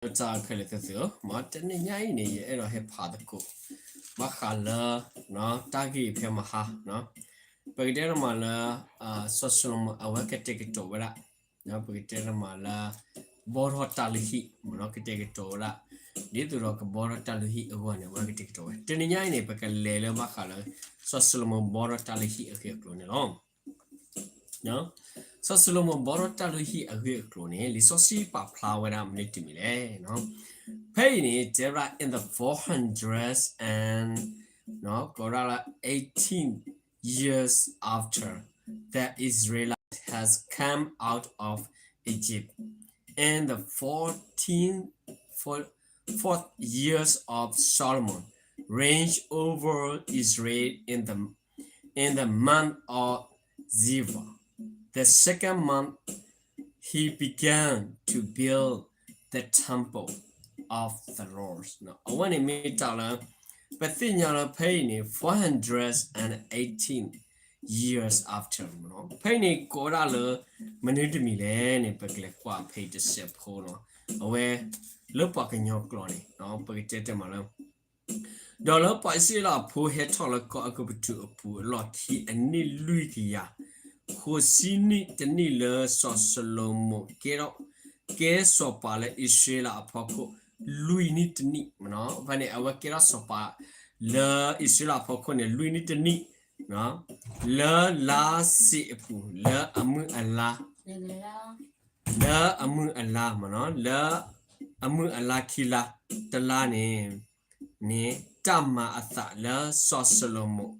တၢ်ခဲလၢာ်သ့ၣ်ဧၢ, တနံၤညါအံၤန့ၣ် ယအဲၣ်ဒိးဟဲဖးသကိး ဘၣ်ဃးလၢ တၢ်ဂ့ၢ်ဖဲမဟါ, ပကတဲတမးလၢ စီၤၡလိၤမိၣ်အဝဲကတဲာ်ကတီၤဝဲဒၣ်, ပကတဲတမးလၢ ဘီထီၣ်တၢ်လုၢ်ဟံၣ်မ့ၢ်နီၤ ကတဲာ်ကတီၤဝဲဒၣ်, ဒ်သိးဒီးကဘီထီၣ်တၢ်လုၢ်ဟံၣ်အဂီၢ်န့ၣ် အဝဲကတဲာ်ကတီၤဝဲ. တနံၤညါအံၤန့ၣ် ပကလဲၤလၢဘၣ်ဃးလၢ စီၤၡလိၤမိၣ်ဘီထီၣ်တၢ်လုၢ်ဟံၣ်အဂ့ၢ်အကျိၤန့ၣ်လီၤ. စီၤၡလိၤမိၣ်ဘီထီၣ်တၢ်လုၢ်ဟံၣ်အဂ့ၢ်အကျိၤန့ၣ် လံာ်စီဆှံပာ်ဖျါဝဲဒၣ်မနုၤတမံၤလဲၣ်. ဖဲအံၤန့ၣ် တဲဝဲဒၣ် in the four hundred and ကိးဒၣ်လၢ eighteen years after the Israelites has come out of Egypt, in the fourteen, four, fourth years of Solomon reign over Israel, in the in the month of Ziv, the second month, he began to build the temple of the Lord. အဝဲန့ၣ်မ့ၢ်တၢ်လၢ ပသ့ၣ်ညါလၢဖဲအံၤန့ၣ် four hundred and eighteen years after ဖဲအံၤန့ၣ်ကိးဝဲဒၣ်လၢ မနုၤတမံၤလဲၣ်န့ၣ် ပကလဲၤကွၢ်ဖဲအံၤတစဲးဖိလီၤ. အဝဲ လၢပှၤကညီကျိာ်န့ၣ် ပကတဲတဲမးလၢ ဒီးလၢပှၤအံၣ်စရ့လးဖိဟဲထီၣ်လၢကီၢ်အဲၤကူပတူးအပူၤအလီၢ်ခံအနံၣ်လွံၢ်ကယၤ ဃိးဆံနံၣ်တနံၣ်လၢစီၤၡလိၤမိၣ်ကဲထီၣ် ကဲစီၤပၤလၢအံၣ်စရ့လးအဖီခိၣ် လွံၢ်နံၣ်တနံၣ်, ဖဲန့ၣ် အဝဲကဲထီၣ်စီၤပၤလၢအံၣ်စရ့လးအဖီခိၣ်န့ၣ် လွံၢ်နံၣ်တနံၣ် လၢလါစ့းအပူၤ လၢအမုၢ်အလါ လၢအမုၢ်အလါမ့ၢ်နီၤ လၢအမုၢ်အလါခံလါတလါန့ၣ် န့ၣ် တၢ်မၤအသးလၢစီၤၡလိၤမိၣ်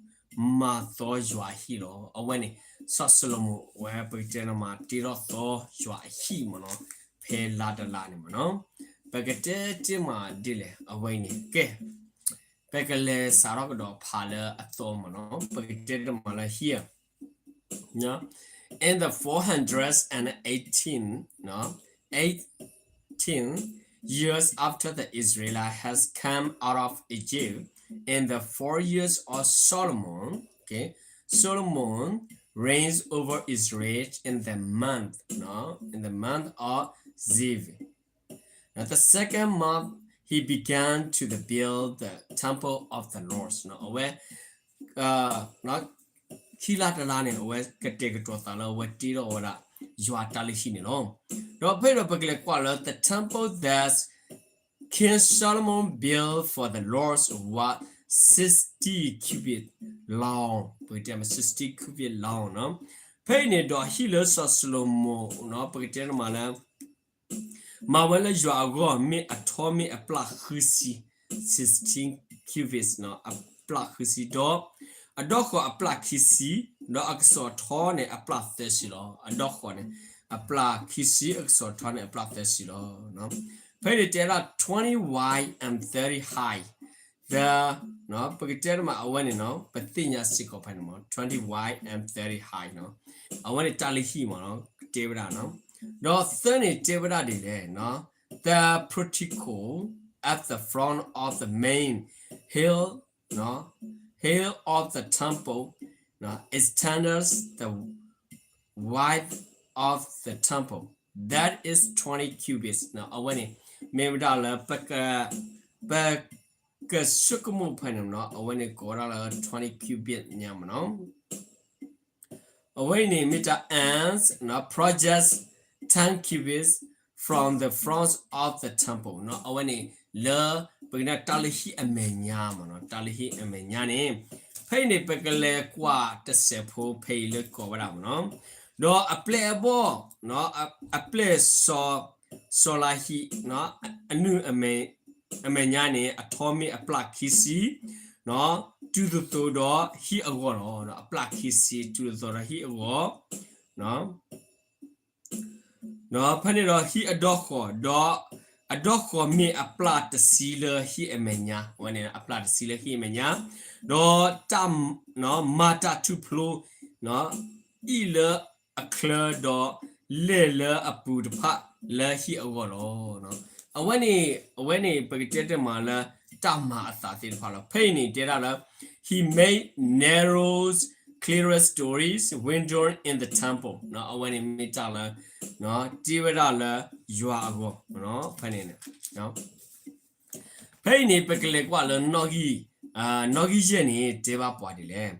မၤသီယွၤအဟံၣ်လီၤ. အဝဲန့ၣ် စီၤၡလိၤမိၣ်ဝဲပကတဲန့ၣ်မး တ့ထီၣ်သီယွၤအဟံၣ်မ့ၢ်နီၤ ဖဲလါတလါန့ၣ်မ့ၢ်နီၤ ပကတဲတ့ၢ်မးဒ်လဲၣ် အဝဲအံၤန့ၣ် ကဲ ပကလဲၤစးထီၣ်ကဒီးဖးလၢအသီမ့ၢ်နီၤ ပကတဲတ့ၢ်မးလၢ here in the four hundred and eighteen, no, eighteen years after the Israelite has come out of Egypt, in the four years of Solomon, okay, Solomon reigns over Israel in the month, no, in the month of Ziv. Now the second month he began to the build the temple of the Lord. အဝဲ ခံလါတလါန့ၣ် အဝဲကတဲာ်ကတီၤသးလၢအဝဲတ့ထီၣ်ဝဲဒၣ် ယွၤတၢ်လုၢ်ဟံၣ်န့ၣ်လီၤ. ဒီးဖဲဒီးပကလဲၤကွၢ်လၢ the temple that King Solomon built for the Lord was sixty cubits long, ပကတဲမး sixty cubits long နီၤ. ဖဲအံၤန့ၣ်ဒီးဟံၣ်လၢစီၤၡလိၤမိၣ်နီၤ ပကတဲန့ၣ်မးလၢ မၤဝဲလၢယွၤအဂီၢ် မ့ၢ်အထီမ့ၢ်အပျၢ်ဃုဆံ, sixteen cubits နီၤ အပျၢ်ဃုဆံ ဒီး အဒီၣ်ဃီၤအပျၢ်ခံဆံ, ဒီးအကစီၤထီန့ၣ်အပျၢ်သၢဆံလီၤ. အဒီၣ်ဃီၤန့ၣ် အပျၢ်ခံဆံ အကစီၤထီန့ၣ်အပျၢ်သၢဆံလီၤ. ဖဲန့ၣ်တဲဒၣ် twenty wide and thirty high, the, ပကတဲတမးအဝဲန့ၣ်နီၤ ပသ့ၣ်ညါစ့ၢ်ကီးဖဲန့ၣ်မး twenty wide and thirty high နီၤ အဝဲန့ၣ်တၢ်လုၢ်ဟံၣ်မးနီၤ တဲဝဲဒၣ်နီၤ ဒီးသၢန့ၣ်တဲဝဲဒၣ်ဒ်လဲၣ်နီၤ the portico at the front of the main hill, hill of the temple, extends the width of the temple, that is twenty cubits နီၤ အဝဲန့ၣ် မ့ၢ်ဝဲဒၣ်လၢ ပက ပကဆိကမိၣ်ဖဲန့ၣ်နီၤ အဝဲန့ၣ်ကိးဝဲဒၣ်လၢ twenty cubit ညါမးနီၤ အဝဲအံၤန့ၣ် မ့ၢ်တၢ် and projects ten cubits from the front of the temple နီၤ အဝဲန့ၣ် လၢ ပကတဲတၢ်လုၢ်ဟံၣ်အမဲာ်ညါမးနီၤ တၢ်လုၢ်ဟံၣ်အမဲာ်ညါန့ၣ် ဖဲအံၤန့ၣ် ပကလဲၤကွၢ်တစဲးဖိဖဲအံၤလၢကိးဝဲဒၣ်မးနီၤ ဒီးအပျဲၢ်အဘီၣ် အပျဲၢ်စီၤ စီၤလၤဟံၣ် အနုၢ် အမဲာ်ညါန့ၣ် အထီမ့ၢ်အပျၢ်ခံဆံ တုၤသိးသိးဒီးဟံၣ်အဂီၢ်လီၤ. အပျၢ်ခံဆံ တုၤသိးသိးဒီးဟံၣ်အဂီၢ် ဖဲန့ၣ်ဒီးဟံၣ်အဒီၣ်ဃီၤ ဒီးအဒီၣ်ဃီၤမ့ၢ်အပျၢ်တဆံလၢဟံၣ်အမဲာ်ညါ အဝဲန့ၣ် အပျၢ်တဆံလၢဟံၣ်အမဲာ်ညါ ဒီးတၢ် မၤတၢ်ထူၣ်ဖျိ အံၣ်လၢအချၢဒီးလဲၢ်လၢအပူၤတဖၣ်လၢဟံၣ်အဂီၢ်လီၤ. အဝဲန့ၣ် အဝဲန့ၣ် ပကတဲတ့ၢ်မးလၢတၢ်မၤအသးသ့ၣ်တဖၣ်လီၤ. ဖဲအံၤန့ၣ်တဲဒၣ်လၢ he made narrow clearing stones, windows in the temple အဝဲန့ၣ်မ့ၢ်တၢ်လၢ တ့ဝဲဒၣ်လၢယွၤအဂီၢ်, ဖဲန့ၣ် ဖဲအံၤန့ၣ် ပကလဲၤကွၢ်လၢနီၣ်ဂံၢ်, နီၣ်ဂံၢ်ယဲၢ်န့ၣ် တဲဘၣ်ပှၤဒ်လဲၣ်,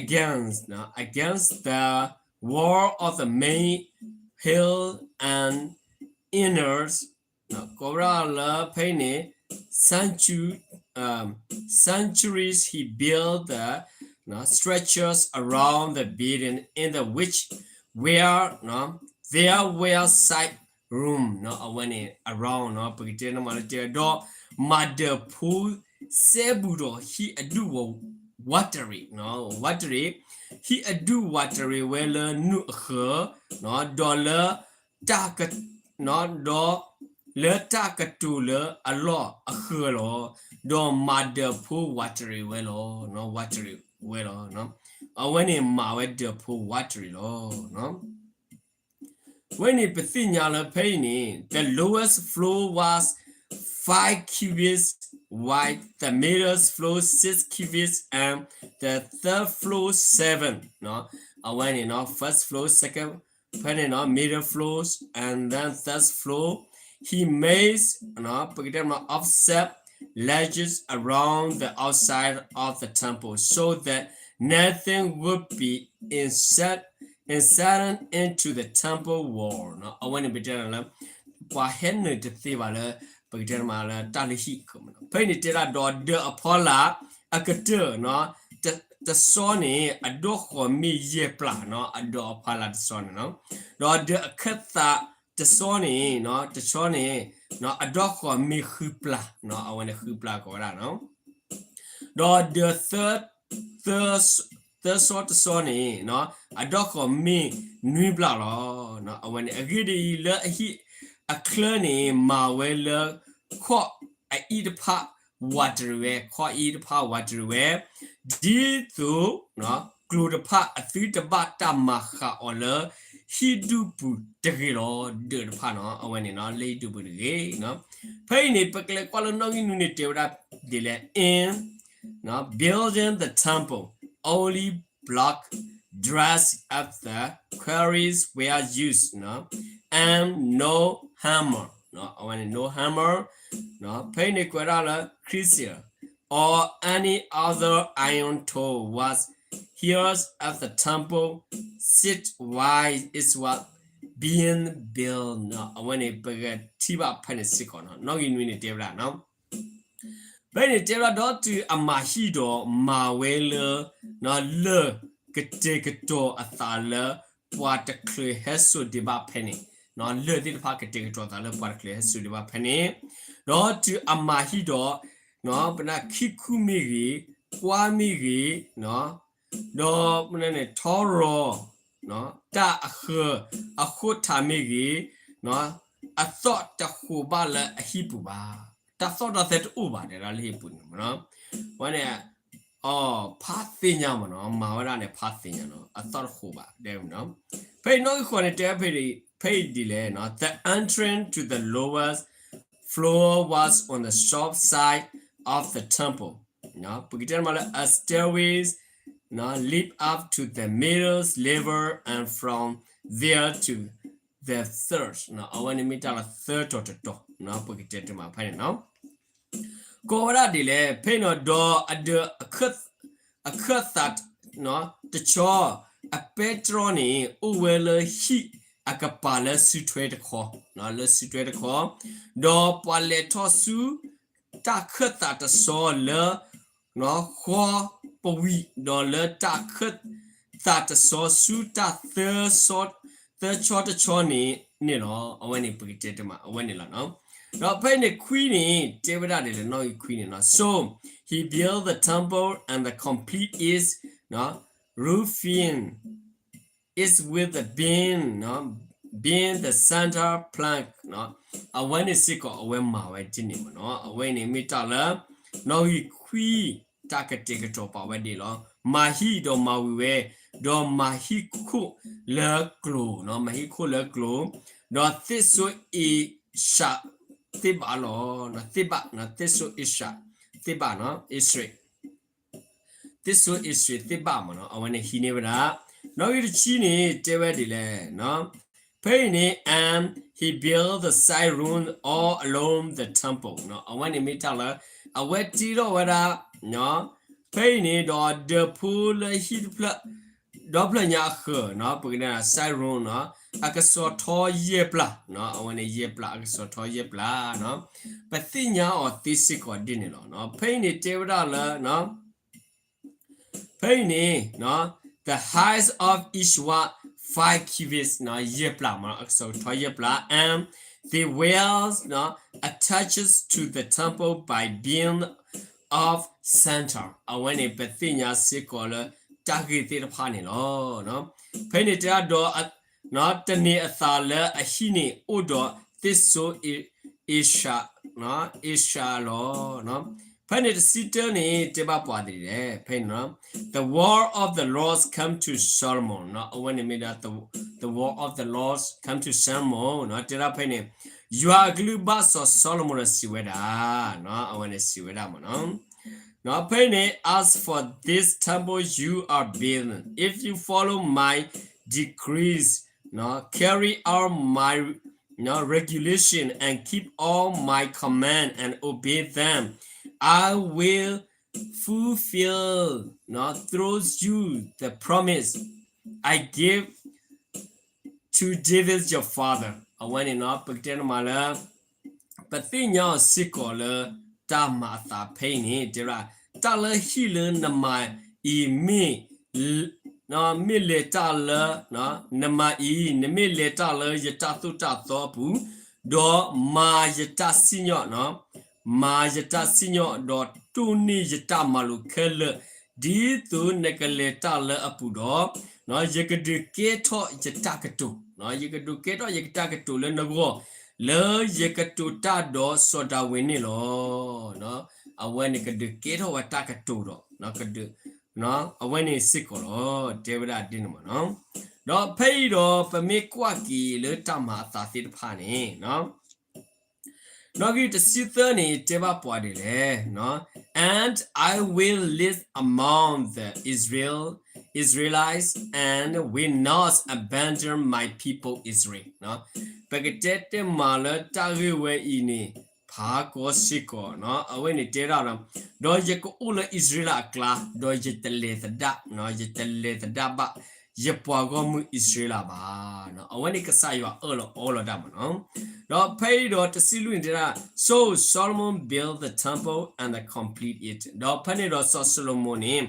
against, against the wall of the main hill and inner ကိးဝဲဒၣ်လၢဖဲအံၤန့ၣ် centu- centuries he built the structures around the building in the which where there were side room အဝဲန့ၣ် around ပကတဲန့ၣ်မးလၢတဲဒီး မၤဒၢးဖိစဲဘူးဒီးဟံၣ်အဒူၣ်ဝးတရံး, ဝးတရံး, ဟံၣ်အဒူၣ်ဝးတရံးဝဲလၢနူၢ်အဃၢၤ, ဒီးလၢ တၢ်က ဒီးလၢတၢ်ကတိၤလၢအလီၢ်အဃၢၤလီၤ. ဒီးမၤဒၢးဖိဝးတရံးဝဲလီၤ, ဝးတရံးဝဲလီၤ. အဝဲန့ၣ်မၤဝဲဒၢးဖိဝးတရံးလီၤ. ဝဲန့ၣ်ပသ့ၣ်ညါလၢဖဲအံၤန့ၣ် the lowest floor was five cubits wide, the middle floor six cubits, and the third floor seven အဝဲန့ၣ် first floor, second ဖဲန့ၣ် middle floors and then third floor, he made ပကတဲမး offset ledges around the outside of the temple so that nothing would be inset inserted into the temple wall အဝဲန့ၣ်ပတဲလၢ ပှၤဟဲနုာ်တသ့ဘၣ်လၢ ပကတဲမးလၢတၢ်လုၢ်ဟံၣ်အဃၢၤမး, ဖဲအံၤန့ၣ်တဲဒၣ်ဒီးဒၢးအဖီလာ်အကတၢၢ် တဆီန့ၣ် အဒိၣ်ဃီၤမ့ၢ်ယဲၢ်ပျၢ်, အဒၢးအဖီလာ်တဆီန့ၣ်, ဒီးဒၢးအခၢၣ်သးတဆီန့ၣ်, တဆီန့ၣ် အဒိၣ်ဃီၤမ့ၢ်ဃုပျၢ်, အဝဲန့ၣ်ဃုပျၢ်ကိးဝဲဒၣ် ဒီးဒၢးသၢ, သၢဆီတဆီန့ၣ် အဒိၣ်ဃီၤမ့ၢ်နွံပျၢ်လီၤ. အဝဲန့ၣ် အဂ့ၢ်ဒ်အံၤ, လၢအဟံၣ်အချၢန့ၣ် မၤဝဲလၢခီၣ်အအံၤတဖၣ်ဝးတရံးဝဲ, ခီၣ်အံၤတဖၣ်ဝးတရံးဝဲ, ဒ်သိး ကျိၤတဖၣ်အသုတဘၣ်တၢ်မၤဃာ်အီၤလၢဟံၣ်ဒူၣ်ပူၤတဂ့ၤလီၤ. ဒၢးတဖၣ်န့ၣ် အဝဲန့ၣ်လၢဟံၣ်ဒူၣ်ပူၤတဂ့ၤ. ဖဲအံၤန့ၣ် ပကလဲၤကွၢ်လၢနီၣ်ဂံၢ်နွံန့ၣ် တဲဝဲဒၣ်ဒ်လဲၣ်, in building the temple, only block dressed as the quarries were used, and no hammer, အဝဲန့ၣ် no hammer, ဖဲအံၤန့ၣ်ကွဲးဒၣ်လၢ chisel or any other iron tool was used at the temple site while it was being built. အဝဲန့ၣ် ပကထံၣ်ဘၣ်ဖဲန့ၣ်စ့ၢ်ကီး, နီၣ်ဂံၢ်နွံန့ၣ်တဲဝဲဒၣ် ဖဲန့ၣ်တဲဝဲဒၣ်ဒီးတုၤအမၤဟံၣ်ဒီးမၤဝဲလၢ လၢၢ်ကတဲာ်ကတီၤအသးလၢပှၤတချုးဟဲစိာ်ဒံးဘၣ်ဖဲန့ၣ်, လၢၢ်သ့ၣ်တဖၣ်ကတဲာ်ကတီၤအသးလၢပှၤတချုးဟဲစိာ်ဒံးဘၣ်ဖဲန့ၣ်, ဒီးတုၤအမၤဟံၣ်ဒီး ပနၢ်ခံခူမ့ၢ်ဂ့ၤ, ကွၢ်မ့ၢ်ဂ့ၤ, ဒီးပနၢ်န့ၣ်ထီရီၤ တၢ်အဃၢၤအဃိထးမ့ၢ်ဂ့ၤ, အသီၣ်တဃိးဘၣ်လၢအဟံၣ်ပူၤဘၣ်, တၢ်သီၣ်တၢ်သဲတအိၣ်ဘၣ်တဲဒၣ်လၢဟံၣ်ပူၤန့ၣ်မး, ဝဲန့ၣ် ဖးသ့ၣ်ညါမးနီၤ, မၤဝဲဒၣ်န့ၣ် ဖးသ့ၣ်ညါနီၤ, အသီၣ်တဃိးဘၣ်တဲဝဲနီၤ, ဖဲအံၤနီၣ်ဂံၢ်ဃိးန့ၣ် တဲဝဲ ဖဲအံၤဒ်လဲၣ်, the entrance to the lowest floor was on the south side of the temple, ပကတဲမးလၢ a stairway lead up to the middle level and from there to the third, အဝဲန့ၣ်မ့ၢ်တၢ်လီၤသၢတီၤတတီၤ, ပကတဲတမးဖဲန့ၣ်နီၤ, ကိးဝဲဒၣ်ဒ်လဲၣ်, ဖဲအံၤနီၤ ဒီးအဒၢး အခၢၣ်သးတဆီ, အပဲတြီန့ၣ် အိၣ်ဝဲလၢဟံၣ်အကပၤလၢစုထွဲတခီ, လၢစုထွဲတခီ, ဒီးပှၤလဲၤထီၣ်ဆူတၢ်ခၢၣ်သးတဆီလၢ ဃီပဝံၤ, ဒီးလၢတၢ်ခၢၣ်သးတဆီဆူတၢ်သၢဆီတဆီန့ၣ်န့ၣ်လီၤ. အဝဲန့ၣ်ပကတဲတမး အဝဲန့ၣ်လီၤ. ဒီးဖဲန့ၣ်ခွံန့ၣ် တဲဝဲဒၣ်ဒ်လဲၣ်, နီၣ်ဂံၢ်ခွံန့ၣ်, so he built the temple and the complete its roofing is with the beam, being the center plank, အဝဲန့ၣ်စ့ၢ်ကီး အဝဲမၤဝဲဒ်န့ၣ်မးနီၤ. အဝဲန့ၣ်မ့ၢ်တၢ်လၢ နီၣ်ဂံၢ်ခွံ တၢ်ကတဲာ်ကတီၤပာ်ဝဲဒ်လီၤ. မၤဟံၣ်ဒီးမၤဝံၤဝဲ, ဒီးမၤဟံၣ်ခိၣ်လၢကျိၤ, မၤဟံၣ်ခိၣ်လၢကျိၤ, ဒီးသ့ၣ်စိအ့ၡးသ့ၣ်ဘၣ်လီၤ. သ့ၣ်ဘၣ်, သ့ၣ်စိအ့ၡးသ့ၣ်ဘၣ်, အ့စရ့း သ့ၣ်စိအ့စရ့းသ့ၣ်ဘၣ်မးနီၤ, အဝဲန့ၣ်ဟံးန့ၢ်ဝဲဒၣ်. နီၣ်ဂံၢ်တဆံန့ၣ် တဲဝဲဒ်လဲၣ်, ဖဲအံၤန့ၣ် and he built the side room all along the temple အဝဲန့ၣ်မ့ၢ်တၢ်လၢ အဝဲတ့ထီၣ်ဝဲဒၣ် ဖဲအံၤန့ၣ် ဒီးဒၢးဖိလၢဟံၣ်တဖျၢၣ် ဒီဖျၢၣ်ညါအဃၢၤ ပကတဲ side room အကစီၤထီယဲၢ်ပျၢ် အဝဲန့ၣ်ယဲၢ်ပျၢ် အကစီၤထီယဲၢ်ပျၢ် ပသ့ၣ်ညါအီၤသ့စ့ၢ်ကီးဒ်န့ၣ်လီၤ. ဖဲအံၤန့ၣ်တဲဝဲဒၣ်လၢ ဖဲအံၤန့ၣ် the height of each one five cubits ယဲၢ်ပျၢ်မး အကစီၤထီယဲၢ်ပျၢ် and they were attached to the temple by beam of cedar အဝဲန့ၣ် ပသ့ၣ်ညါစ့ၢ်ကီးလၢတၢ်ဂ့ၢ်သ့ၣ်တဖၣ်န့ၣ်လီၤ. ဖဲန့ၣ်တဲဒၣ်ဒီး တနံၤအသးလၢအဟံၣ်န့ၣ်အိၣ်ဒီးသ့ၣ်စိၤ အ့ရှၤ အ့ရှၤလီၤ. ဖဲန့ၣ်တဆံတၢန့ၣ် တဲဘၣ်ပှၤဒ်လဲၣ် ဖဲန့ၣ် the word of the Lord came to Solomon အဝဲန့ၣ်မ့ၢ်ဒၣ် the word of the Lord came to Solomon တဲဒၣ်ဖဲန့ၣ် ယွၤအကလုၢ်ဘၣ်စီၤစီၤၡလိၤမိၣ်ဒီးစံးဝဲဒၣ် အဝဲန့ၣ်စံးဝဲဒၣ်မးနီၤ ဖဲန့ၣ် as for this temple you are building, if you follow my decrees, carry out my regulation and keep all my command and obey them, I will fulfill through you the promise I gave to David your father. အဝဲန့ၣ်နီၤ ပကတဲနမးလၢ ပသ့ၣ်ညါအီၤစ့ၢ်ကီးလၢ တၢ်မၤအသးဖဲအံၤန့ၣ် တဲဝဲဒၣ် တၢ်လၢဟံၣ်လၢနမၤအံၤ မ့ၢ် မ့ၢ်လဲၤတၢ်လၢ နမၤအံၤ နမ့ၢ်လဲၤတၢ်လၢယတၢ်သိၣ်တၢ်သီအပူၤ, ဒီးမၤယတၢ်စံၣ်ညီၣ် မၤယတၢ်စံၣ်ညီၣ် ဒီးတိၢ်န့ၢ်ယတၢ်မၤလိာ်ခဲလၢာ် ဒ်သိးနကလဲၤတၢ်လၢအပူၤဒီး, ယကဒုးကဲထီၣ်ယတၢ်ကတိၤ, ယကဒုးကဲထီၣ်ယတၢ်ကတိၤလၢနဂီၢ်, လၢယကတိၤတၢ်ဒီးစီၤဒၤဝံးန့ၣ်လီၤ. အဝဲန့ၣ်ကဒုးကဲထီၣ်ဝဲတၢ်ကတိၤဒီး အဝဲန့ၣ်စ့ၢ်ကီးလီၤ. တဲဝဲဒၣ်ဒ်န့ၣ်မးနီၤ. ဒီးဖဲအံၤဒီးပမ့ၢ်ကွၢ်က့ၤလၢတၢ်မၤအသးသ့ၣ်တဖၣ်န့ၣ် နီၣ်ဂံၢ်တဆံသၢန့ၣ် တဲဘၣ်ပှၤဒ်လဲၣ်, And I will live among the Israel, Israelites and will not abandon my people Israel. ပကတဲတဲမးလၢတၢ်ဂ့ၢ်ဝဲအံၤန့ၣ် ဖးကီစ့ၢ်ကီး, အဝဲန့ၣ်တဲဒၣ်လီၤ, ဒီးယကအိၣ်လၢအံၣ်စရ့လးအကျါ, ဒီးယတလဲၤသဒၣ်, ယတလဲၤသဒၣ်ဘၣ် ယပှၤဂီၢ်မုၢ်အံၣ်စရ့လးဘၣ်. အဝဲန့ၣ်ကစၢ်ယွၤအၢၣ်လီၤအီလီၤတၢ်မးနီၤ. ဒီးဖဲအံၤဒီးတဆံလွံၢ်န့ၣ်တဲဒၣ်, So Solomon built the temple and completed it. ဒီးဖဲန့ၣ်ဒီးစီၤၡလိၤမိၣ်န့ၣ်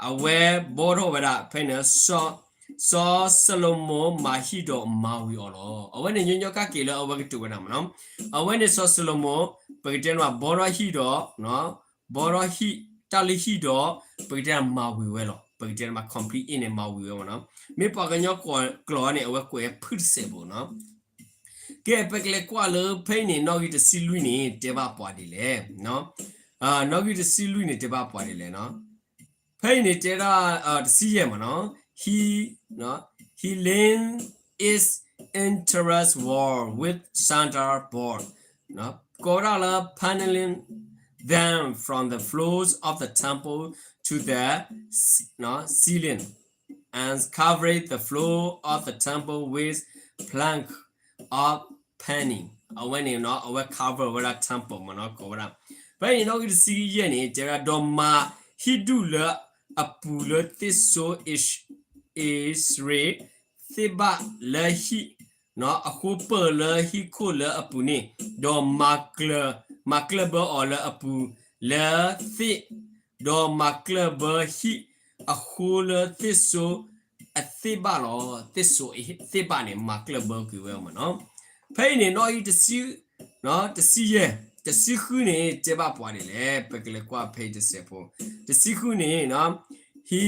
အဝဲဘှီထီၣ်ဝဲဒၣ် ဖဲန့ၣ် စီၤၡလိၤမိၣ်မၤဟံၣ်ဒီးမၤဝံၤအီၤလီၤ. အဝဲန့ၣ်ညီညီကၣ်က့ၤလၢအဝဲကတိၤဝဲဒၣ်မးနီၤ. အဝဲန့ၣ်စီၤၡလိၤမိၣ် ပကတဲန့ၣ်ဘၣ် ဘှီထီၣ်ဟံၣ်ဒီး ဘှီထီၣ်ဟံၣ်, တၢ်လုၢ်ဟံၣ်ဒီး ပကတဲမၤဝံၤဝဲလီၤ. ပကတဲမၤ complete အံၤန့ၣ် မၤဝံၤဝဲမးနီၤ. မ့ၢ်ပှၤကညီကျိာ်န့ၣ် အဝဲကွဲးဖုၣ်တစဲးဖိနီၤ. ကဲ ပကလဲၤကွၢ်လၢဖဲအံၤန့ၣ် နီၣ်ဂံၢ်တဆံလွံၢ်န့ၣ် တဲဘၣ်ပှၤဒ်လဲၣ်. နီၣ်ဂံၢ်တဆံလွံၢ်န့ၣ် တဲဘၣ်ပှၤဒ်လဲၣ်နီၤ. ဖဲအံၤန့ၣ်တဲဒၣ် တဆံယဲၢ်မးနီၤ. He, he laid its interior wall with cedar board, ကိးဝဲဒၣ်လၢ paneling them from the floors of the temple to the ceiling, and covered the floor of the temple with plank of paneling. အဝဲန့ၣ်နီၤ အဝဲ cover ဝဲဒၣ် temple မးနီၤ ကိးဝဲဒၣ်. ဖဲအံၤနီၣ်ဂံၢ်တဆံယဲၢ်န့ၣ် တဲဝဲဒၣ် ဒီးမၤဟံၣ်ဒူၣ်လၢအပူၤလၢသ့ၣ်စိၤ အ့ၣ်စရ့း သ့ၣ်ဘၣ်လၢဟံၣ် အဃိပၢၢ်လၢဟံၣ်ခိၣ်လၢအပူၤန့ၣ်, ဒီးမၤကျၢၢ်, မၤကျၢၢ်ဘၢအီၤလၢအပူၤလၢသ့ၣ်, ဒီးမၤကျၢၢ်ဘၢဟံၣ်အဃိလၢသ့ၣ်စိၤအသ့ၣ်ဘၣ်လီၤ. သ့ၣ်စိၤအသ့ၣ်ဘၣ်န့ၣ် မၤကျၢၢ်ဘၢကွံာ်ဝဲမးနီၤ. ဖဲအံၤန့ၣ် နီၣ်ဂံၢ်တဆံ, တဆံယဲၢ်, တဆံဃုန့ၣ် တဲဘၣ်ပှၤဒ်လဲၣ်, ပကလဲၤကွၢ်ဖဲအံၤတစဲးဖိ, တဆံဃုန့ၣ် he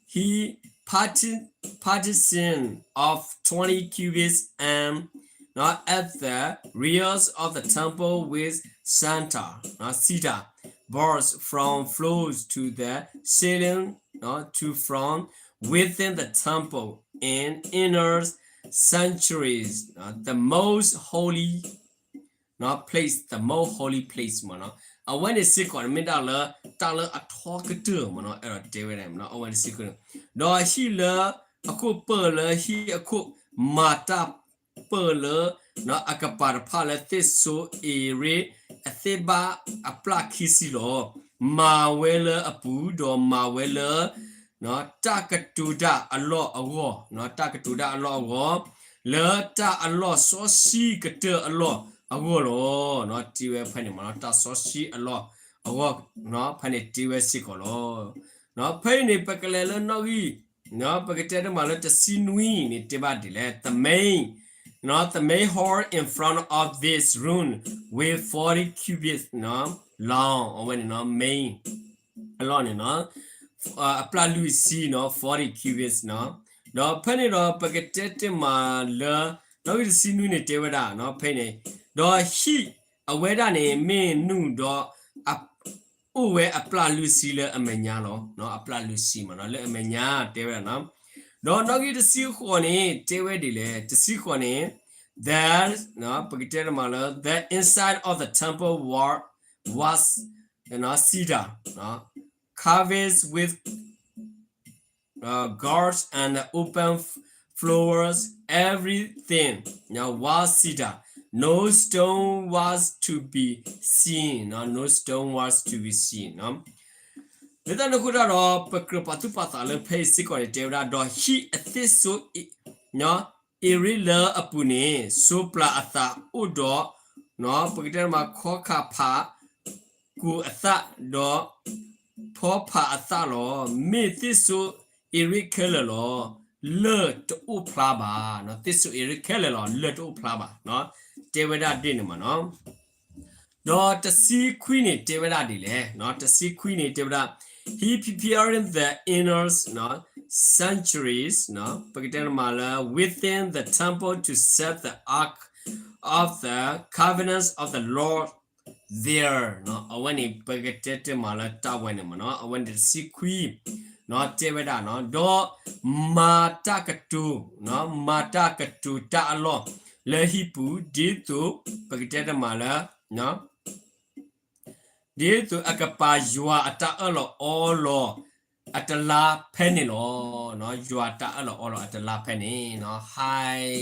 He parti-, partitioned off twenty cubits and, uh, at the rears of the temple with cedar, uh, cedar boards from floors to the ceiling, uh, to from within the temple and inner sanctuaries, uh, the most holy place, the most holy place မ့ၢ်နီၤ. အဝဲန့ၣ်စ့ၢ်ကီးန့ၣ် မ့ၢ်ဒၣ်လၢ တၢ်လၢအထီကတၢၢ်မ့ၢ်နီၤ, အဲၣ်ဒိးတဲဝဲဒၣ်မ့ၢ်နီၤ, အဝဲန့ၣ်စ့ၢ်ကီးန့ၣ်, ဒီးဟံၣ်လၢ အခိၣ်ပၢၢ်လၢဟံၣ်အခိၣ်, မၤတၢ်ပၢၢ်လၢ အကပၤတဖၣ်လၢသ့ၣ်စိအ့ၤရ့ၣ်အသ့ၣ်ဘၣ်အပျၢ်ခံဆံလီၤ. မၤဝဲလၢအပူၤ, ဒီးမၤဝဲလၢ တၢ်ကတိၤတၢ်အလီၢ်အဂီၢ်, တၢ်ကတိၤတၢ်အလီၢ်အဂီၢ်, လၢတၢ်အလီၢ်စီဆှံကတၢၢ်အလီၢ်အဂီၢ်လီၤ. တ့ဝဲဖဲန့ၣ်မ့ၢ်နီၤ, တၢ်စီဆှံအလီၢ်အဂီၢ်, ဖဲန့ၣ်တ့ဝဲစ့ၢ်ကီးလီၤ. ဖဲအံၤန့ၣ် ပကလဲၤလၢနီၣ်ဂံၢ်, ပကတဲတမးလၢတဆံနွံန့ၣ် တဲဘၣ်ဒ်လဲၣ်, the main, the main hall in front of this room with forty cubits long, အဝဲန့ၣ် main အလီၢ်န့ၣ်နီၤ, အပျၢ်လွံၢ်ဆံနီၤ, forty cubitsနီၤ. ဒီးဖဲန့ၣ်ဒီး ပကတဲတ့ၢ်မးလၢ နီၣ်ဂံၢ်တဆံနွံန့ၣ်တဲဝဲဒၣ်နီၤ, ဖဲန့ၣ်, ဒီးဟံၣ်အဝဲဒၣ်န့ၣ် မ့ၢ်နုာ်ဒီး အိၣ်ဝဲအပျၢ်လွံၢ်ဆံလၢအမဲာ်ညါလီၤ. အပျၢ်လွံၢ်ဆံမးနီၤ, လၢအမဲာ်ညါတဲဝဲဒၣ်နီၤ. ဒီးနီၣ်ဂံၢ်တဆံဃိးန့ၣ် တဲဝဲဒ်လဲၣ်, တဆံဃိးန့ၣ် that, ပကတဲတမးလၢ the inside of the temple wall was cedar, covered with gold and open floors, everything was cedar. No stone was to be seen, no stone was to be seen. လၢတၢ်န့ၣ်အဃိတၢ်ဒီး ပကြၢးပာ်သူၣ်ပာ်သးလၢဖဲအံၤစ့ၢ်ကီးန့ၣ် တဲဝဲဒၣ် ဒီးဟံၣ်အသ့ၣ်စိ အ့ၤရ့ၣ်လၢအပူၤန့ၣ် စိပျၤအသးအိၣ်ဒီး ပကတဲတမး ခီခးဖး ကိၤအသၣ် ဒီး ဖီဖးအသၣ်လီၤ. မ့ၢ်သ့ၣ်စိအ့ၤရ့ၣ်ခဲလၢာ်လီၤ, လၢၢ်တအိၣ်ဖျါဘၣ်. သ့ၣ်စိအ့ၤရ့ၣ်ခဲလၢာ်လီၤ, လၢၢ်တအိၣ်ဖျါဘၣ်. တဲဝဲဒၣ်ဒ်န့ၣ်မးနီၤ. ဒီးတဆံခွံန့ၣ်တဲဝဲဒၣ်ဒ်လဲၣ်, တဆံခွံန့ၣ်တဲဝဲဒၣ် He preparing the inner sanctuaries, ပကတဲတမးလၢ within the temple to set the ark of the covenants of the Lord there. အဝဲန့ၣ် ပကတဲတ့ၢ်မးလၢတၢ်ဝဲန့ၣ်မးနီၤ, အဝဲန့ၣ်တဆံခွံ တဲဝဲဒၣ်နီၤ, ဒီးမၤတၢ်ကတိၤ, မၤတၢ်ကတိၤတၢ်အလီၢ်လၢဟံၣ်ပူၤ ဒ်သိး ပကတဲတ့ၢ်မးလၢ ဒ်သိးအကပာ်ယွၤအတၢ်အၢၣ်လီၤအီလီၤအတလါဖဲန့ၣ်လီၤ. ယွၤအတၢ်အၢၣ်လီၤအီလီၤအတလါဖဲန့ၣ်နီၤ, high,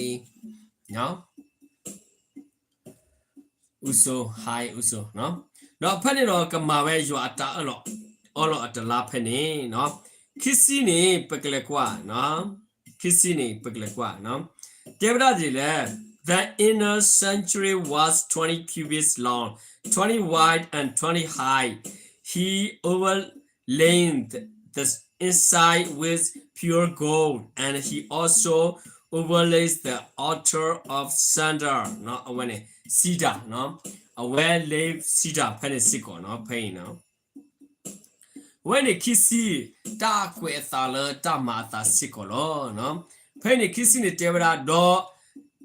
အူစိ high အူစိ, ဒီးဖဲန့ၣ်ဒီး ကမၤဝဲယွၤအတၢ်အၢၣ်လီၤအီလီၤအတလါဖဲန့ၣ်နီၤ. ခံဆံန့ၣ် ပကလဲၤကွၢ်, ခံဆံန့ၣ် ပကလဲၤကွၢ်, တဲဝဲဒၣ်ဒ်လဲၣ်, The inner sanctuary was twenty cubits long, twenty wide, and twenty high. He overlaid the inside with pure gold, and he also overlaid the altar of cedar, အဝဲန့ၣ် cedar, အဝဲ laid cedar ဖဲန့ၣ်စ့ၢ်ကီးနီၤ, ဖဲအံၤနီၤ. အဝဲန့ၣ်ခံဆံ တၢ်ကွဲးအသးလၢတၢ်မၤအသးစ့ၢ်ကီးလီၤ. ဖဲန့ၣ်ခံဆံန့ၣ်တဲဝဲဒၣ်, ဒီး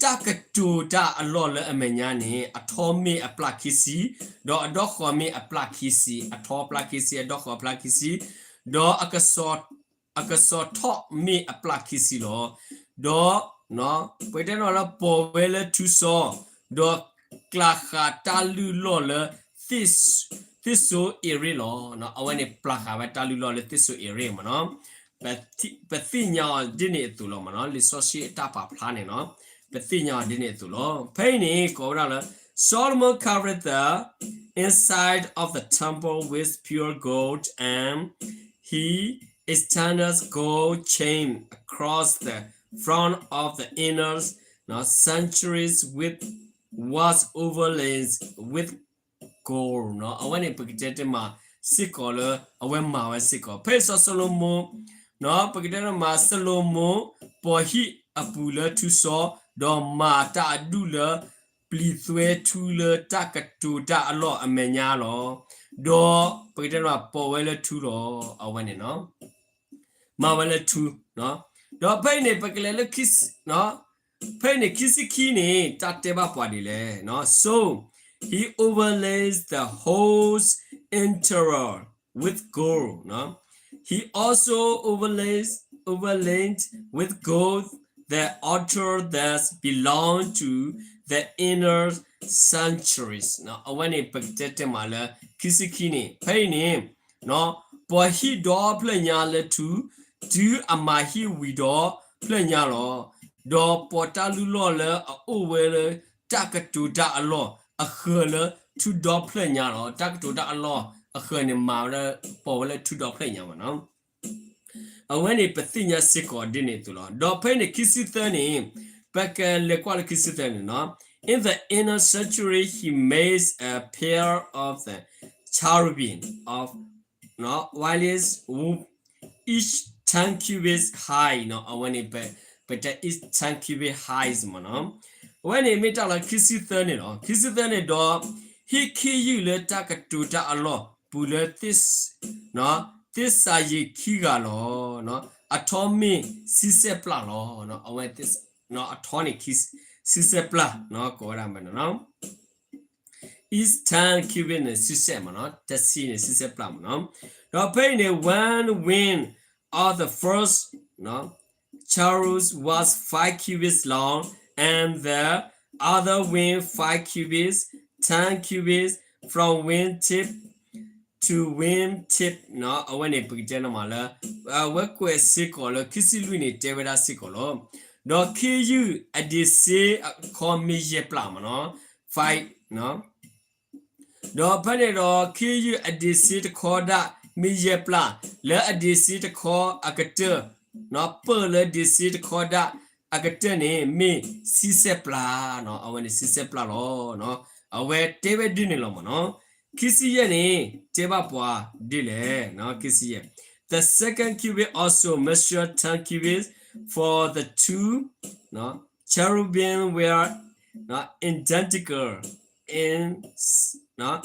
တၢ်ကတိၤတၢ်အလီၢ်လၢအမဲာ်ညါန့ၣ် အထီမ့ၢ်အပျၢ်ခံဆံ, ဒီးအဒီဃီၤမ့ၢ်အပျၢ်ခံဆံ, အထီပျၢ်ခံဆံ, အဒီဃီၤပျၢ်ခံဆံ, ဒီး အကစီၤထီၣ်မ့ၢ်အပျၢ်ခံဆံလီၤ. ဒီး ပကတဲနီၤလၢပိာ်ဝဲလၢထူစီ, ဒီးကျးဃာ်တၢ်လုၢ်လီၢ်လၢ သ့ၣ်စိအ့ၤရ့ၣ်လီၤ. အဝဲန့ၣ်ပျၢ်ဃာ်ဝဲတၢ်လုၢ်လီၢ်လၢသ့ၣ်စိအ့ၤရ့ၣ်မးနီၤ. ပသ့ၣ်ညါအီၤဒ်န့ၣ်အသိးလီၤမးနီၤ, လံာ်စီဆှံအတၢ်ပာ်ဖျါန့ၣ်နီၤ, ပသ့ၣ်ညါအီၤဒ်န့ၣ်အသိးလီၤ. ဖဲအံၤန့ၣ်ကိးဝဲဒၣ်လၢ Solomon covered the inside of the temple with pure gold, and he extended gold chain across the front of the inner sanctuaries with was overlaid with gold. အဝဲန့ၣ်ပကတဲတ့ၢ်မးစ့ၢ်ကီးလၢအဝဲမၤဝဲစ့ၢ်ကီး, ဖဲအံၤစီၤၡလိၤမိၣ်, ပကတဲတ့ၢ်မး စီၤၡလိၤမိၣ် ပိာ်ဟံၣ်အပူၤလၢထူစီ, ဒီးမၤတၢ်အဒူၣ်လၢ ပျံၤသွဲထူလၢတၢ်ကတိၤတၢ်အလီၢ်အမဲာ်ညါလီၤ. ဒီးပကတဲတ့ၢ်မး ပိာ်ဝဲလၢထူလီၤ. အဝဲန့ၣ်နီၤ မၤဝဲလၢထူ, ဒီးဖဲအံၤန့ၣ် ပကလဲၤလၢ ဖဲအံၤန့ၣ် ခံဆံခံန့ၣ် တၢ်တဲဘၣ်ပှၤဒ်လဲၣ်, So he overlaid the whole interior with gold. He also overlaid, overlaid with gold the altar that belonged to the inner sanctuaries. အဝဲန့ၣ် ပကတဲတ့ၢ်မးလၢ ခံဆံခံန့ၣ် ဖဲအံၤန့ၣ် ပိာ်ဟံၣ်ဒီဖျၢၣ်ညါလၢထူ, တုၤအမၤဟံၣ်ဝံၤဒီး ဖျၢၣ်ညါလီၤ. ဒီးပိာ်တၢ်လုၢ်လီၢ်လၢအအိၣ်ဝဲလၢတၢ်ကတိၤတၢ်အလီၢ်အဃၢၤလၢထူဒီဖျၢၣ်ညါလီၤ. တၢ်ကတိၤတၢ်အလီၢ်အဃၢၤန့ၣ်မၤဝဲလၢ ပိာ်ဝဲလၢထူဒီဖျၢၣ်ညါမ့ၢ်နီၤ. အဝဲန့ၣ်ပသ့ၣ်ညါစ့ၢ်ကီးဒ်န့ၣ်အသိးလီၤ. ဒီးဖဲအံၤန့ၣ် ခံဆံသၢန့ၣ်, ပကလဲၤကွၢ်လၢခံဆံသၢန့ၣ်နီၤ. In the inner sanctuary he made a pair of the cherubim of, နီၤ, white wool, each ten cubits high နီၤ. အဝဲန့ၣ် ပ, ပတဲ each ten cubit high မ့ၢ်နီၤ. အဝဲန့ၣ်မ့ၢ်တၢ်လီၤခံဆံသၢန့ၣ်လီၤ. ခံဆံသၢန့ၣ်ဒီး ဟံၣ်ခ့ယုၢ်လၢတၢ်ကတိၤတၢ်အလီၢ်ပူၤလၢ နီၤ, သ့ၣ်စၤယံးခံဂၤလီၤ. အထီမ့ၢ်ဆံဆဲၣ်ပျၢ်လီၤ. အဝဲ, နီၤ, အထီန့ၣ် ဆံဆဲၣ်ပျၢ်, နီၤ, ကိးဝဲဒၣ်မ့ၢ်နီၤ. Each ten cubit န့ၣ် ဆံဆဲၣ်မ့ၢ်နီၤ, တဆံန့ၣ် ဆံဆဲၣ်ပျၢ်မ့ၢ်နီၤ. ဒီးဖဲအံၤန့ၣ် one wing of the first, နီၤ, cherub was five cubits long, and the other wing five cubits, ten cubits from wing tip to wing tip နီၤ. အဝဲန့ၣ် ပကတဲနီၤမးလၢ အဝဲကွဲးစ့ၢ်ကီးလၢ ခံဆံလွံၢ်န့ၣ် တဲဝဲဒၣ်စ့ၢ်ကီးလီၤ. ဒီးခ့ယုၢ်အဒံးစ့အခီမ့ၢ်ယဲၢ်ပျၢ်မ့ၢ်နီၤ, five, ဒီးဖဲန့ၣ်ဒီး ခ့ယုၢ်အဒံးစ့တခီဒၣ်မ့ၢ်ယဲၢ်ပျၢ်, လၢအဒံးစ့တခီအကတၢၢ်, နီၤ, ပၢၢ်လၢဒံးစ့တခီဒၣ်အကတၢၢ်န့ၣ် မ့ၢ်ဆံဆဲၣ်ပျၢ်, နီၤ, အဝဲန့ၣ်ဆံဆဲၣ်ပျၢ်လီၤ. အဝဲတဲဝဲဒ်န့ၣ်လီၤမ့ၢ်နီၤ. ခံဆံယဲၢ်န့ၣ် တဲဘၣ်ပှၤဒ်လဲၣ်, နီၤ, ခံဆံယဲၢ်, The second cubit also measured ten cubits, for the two, နီၤ, cherubim were, နီၤ, identical in, နီၤ,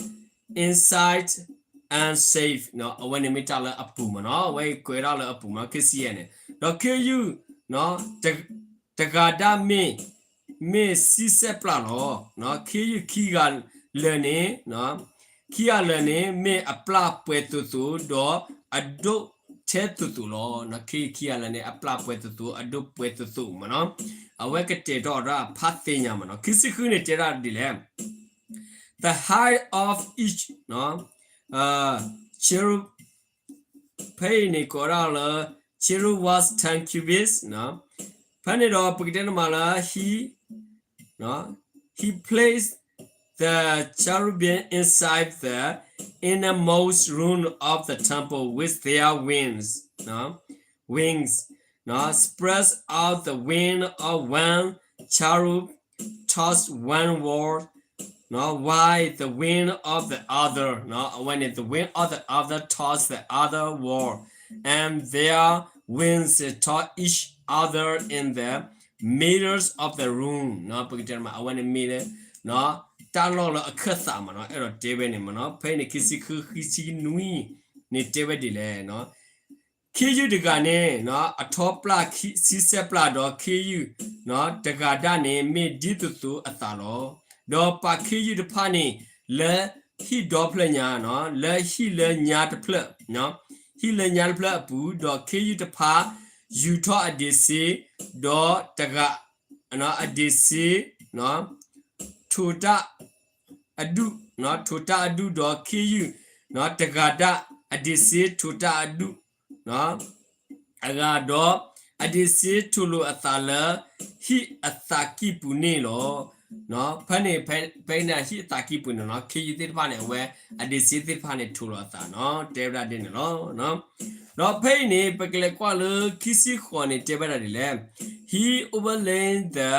in size and shape နီၤ. အဝဲန့ၣ်မ့ၢ်တၢ်လၢအပူၤမ့ၢ်နီၤ, အဝဲကွဲးဒၣ်လၢအပူၤမ့ၢ် ခံဆံယဲၢ်န့ၣ်, ဒီးခ့ယုၢ်, နီၤ, တဂၤဒၣ်မ့ၢ်, မ့ၢ်ဆံဆဲၣ်ပျၢ်လီၤ. နီၤ, ခ့ယုၢ်ခံဂၤလၢာ်န့ၣ်, နီၤ, ခံဂၤလၢာ်န့ၣ် မ့ၢ်အပျၢ်ပှဲၤသိးသိး ဒီးအဒိၣ်ထဲသိးသိးလီၤ. နီၤ, ခ့ယုၢ်ခံဂၤလၢာ်န့ၣ် အပျၢ်ပှဲၤသိးသိး အဒိၣ်ပှဲၤသိးသိးမ့ၢ်နီၤ. အဝဲကတဲာ်ကတီၤတၢ်ဖးသ့ၣ်ညါမ့ၢ်နီၤ. ခံဆံဃုန့ၣ် တဲဒၣ်ဒ်လဲၣ်. The height of each, နီၤ, cherub ဖဲအံၤန့ၣ် ကိးဒၣ်လၢ cherub was ten cubits နီၤ. ဖဲန့ၣ်ဒီး ပကတဲန့ၣ်မးလၢ he, နီၤ, he placed the cherubim inside the innermost room of the temple with their wings, နီၤ, wings, နီၤ, spread out. The wing of one cherub touched one wall, နီၤ, while the wing of the other, နီၤ, အဝဲန့ၣ် the wing of the other touched the other wall, and their wings touched each other in the middle of the room နီၤ. ပကတဲမး အဝဲန့ၣ်မ့ၢ်လၢ နီၤ, တၢ်လီၢ်လၢအခၢၣ်သးမ့ၢ်နီၤ, အဲၣ်ဒိးတဲဝဲန့ၣ်မ့ၢ်နီၤ. ဖဲန့ၣ် ခံဆံဃု ခံဆံနွံန့ၣ် တဲဝဲဒ်လဲၣ်, နီၤ. ခ့ယုၢ်တဂၤန့ၣ် နီၤ, အထီပျၢ်ဆံဆဲၣ်ပျၢ်ဒီး ခ့ယုၢ်, နီၤ, တဂၤဒၣ်န့ၣ် မ့ၢ်ဒ်သိးသိးအသးလီၤ. ဒီးပာ်ခ့ယုၢ်တဖၣ်န့ၣ် လၢဟံၣ်ဒီဖျၢၣ်ညါ, နီၤ, လၢဟံၣ်လၢညါတဖျၢၣ်, နီၤ, ဟံၣ်လၢညါတဖျၢၣ်အပူၤ, ဒီးခ့ယုၢ်တဖၣ် ယူာ်ထီၣ်အဒံးစ့, ဒီးတဂၤ, နီၤ, အဒံးစ့, နီၤ, ထိးတၢ် အဒူၣ်, နီၤ, ထိးတၢ်အဒူၣ်ဒီးခ့ယုၢ်, နီၤ, တဂၤဒၣ်အဒံးစ့ထိးတၢ်အဒူၣ်, နီၤ, အဂၤဒီး အဒံးစ့ထိးလိာ်အသးလၢ ဟံၣ်အသးကံၢ်ပူၤန့ၣ်လီၤ. နီၤ, ဖဲန့ၣ် ဖဲ, ဖဲန့ၣ်ဟံၣ်အသးကံၢ်ပူၤန့ၣ် နီၤ, ခ့ယုၢ်သ့ၣ်တဖၣ်န့ၣ် အဝဲအဒံးစ့သ့ၣ်တဖၣ်န့ၣ် ထိးလိာ်အသး, နီၤ, တဲဝဲဒၣ်ဒ်န့ၣ်လီၤ. ဒီးဖဲအံၤန့ၣ် ပကလဲၤကွၢ်လၢခံဆံဃိးန့ၣ် တဲဝဲဒၣ်ဒ်လဲၣ်. He overlaid the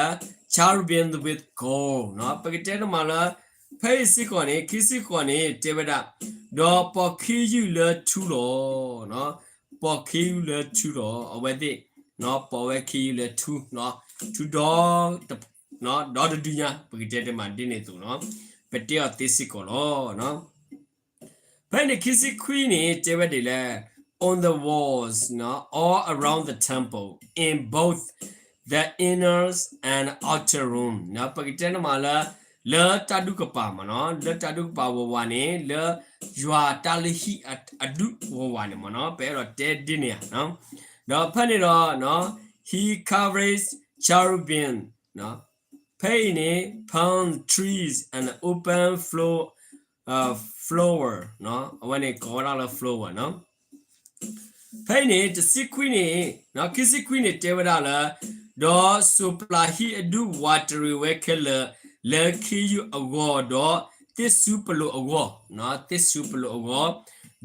cherubim with gold, နီၤ, ပကတဲတမးလၢ ဖဲအံၤစ့ၢ်ကီးန့ၣ် ခံဆံဃိးန့ၣ် တဲဝဲဒၣ်, ဒီးပိာ်ခ့ယုၢ်လၢထူလီၤ, နီၤ, ပိာ်ခ့ယုၢ်လၢထူလီၤ, အဝဲသ့ၣ်, နီၤ, ပိာ်ဝဲခ့ယုၢ်လၢထူ, နီၤ, ထူဒီ, နီၤ, ဒီတဒုညါ ပကတဲတမးဒ်န့ၣ်အသိး, နီၤ, ပတဲအီၤသ့စ့ၢ်ကီးလီၤ. ဖဲန့ၣ်ခံဆံခွံန့ၣ် တဲဝဲဒ်လဲၣ်, on the walls, နီၤ, all around the temple, in both the inner and outer room, နီၤ, ပကတဲန့ၣ်မးလၢ လၢတၢ်ဒူၣ်ကပၤမ့ၢ်နီၤ, လၢတၢ်ဒူၣ်ကပၤဝးဝးန့ၣ် လၢယွၤတၢ်လုၢ်ဟံၣ်အဒူၣ်ဝးဝးန့ၣ်မ့ၢ်နီၤ, ပအဲၣ်ဒိးတဲဒ်န့ၣ်ဧါ, ဒီးဖဲန့ၣ်ဒီး he covered cherubim, ဖဲအံၤန့ၣ် palm trees and open floor, flower, အဝဲန့ၣ်ကိးဝဲဒၣ်လၢ flower နီၤ. ဖဲအံၤန့ၣ် တဆံခွံန့ၣ်, ခံဆံခွံန့ၣ်တဲဝဲဒၣ်လၢ, ဒီးစိးပျၤဟံၣ်အဒူၣ်ဝးတရံးဝဲခဲလၢာ် လၢခ့ယုၢ်အဂီၢ်, ဒီးသ့ၣ်စူပလိာ်အဂီၢ်, သ့ၣ်စူပလိာ်အဂီၢ်,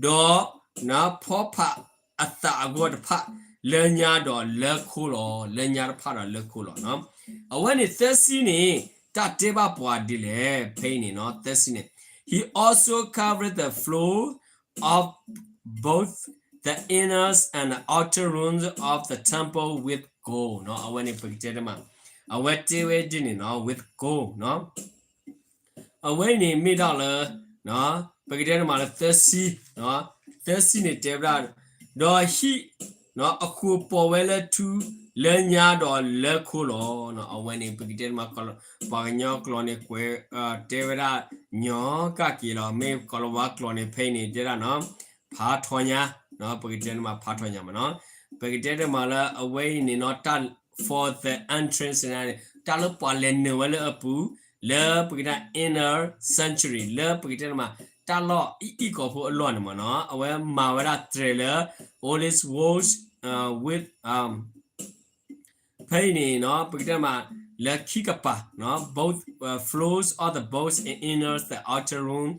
ဒီးဖီဖးအသးအဂီၢ်တဖၣ် လၢညါဒီးလၢခိလီၤ, လၢညါတဖၣ်ဒီးလၢခိလီၤ. အဝဲန့ၣ်သၢဆံန့ၣ် တၢ်တဲဘၣ်ပှၤဒ်လဲၣ် ဖဲအံၤန့ၣ်နီၤ, သၢဆံန့ၣ်, He also covered the floor of both the inner and the outer rooms of the temple with gold နီၤ, အဝဲန့ၣ်ပကတဲတမး, အဝဲတဲဝဲဒ်န့ၣ်နီၤ with gold နီၤ. အဝဲအံၤန့ၣ်မ့ၢ်ဒၣ်လၢ, ပကတဲန့ၣ်မးလၢသၢဆံ, သၢဆံန့ၣ်တဲဝဲဒၣ်, ဒီးဟံၣ်အဃိာ်ပိာ်ဝဲလၢထူ, လၢညါဒီးလၢခိလီၤ. အဝဲန့ၣ် ပကတဲန့ၣ်မး ပှၤကညီကျိာ်န့ၣ် ကွဲးတဲဝဲဒၣ် ညီကၣ်က့ၤလီၤ, မ့ၢ်ကိၤလၤဝါကျိာ်န့ၣ် ဖဲအံၤန့ၣ်တဲဒၣ်နီၤ, ဖးထီညါ, ပကတဲန့ၣ်မးဖးထီညါမးနီၤ, ပကတဲန့ၣ်မးလၢအဝဲအံၤန့ၣ်နီၤ တၢ် for the entrance န့ၣ် တၢ်လၢပှၤလဲၤနုာ်ဝဲလၢအပူၤ လၢပကတဲ inner sanctuary လၢပကတဲန့ၣ်မး တၢ်လီၢ်အအံၣ်ကီၢ်ဖိအလီၢ်န့ၣ်မးနီၤ, အဝဲမၤဝဲဒၣ်တြဲၤလၢ olive wood with, ဖဲအံၤန့ၣ်နီၤ ပကတဲမး လၢခံကပၤနီၤ both, floors of the both inner the outer room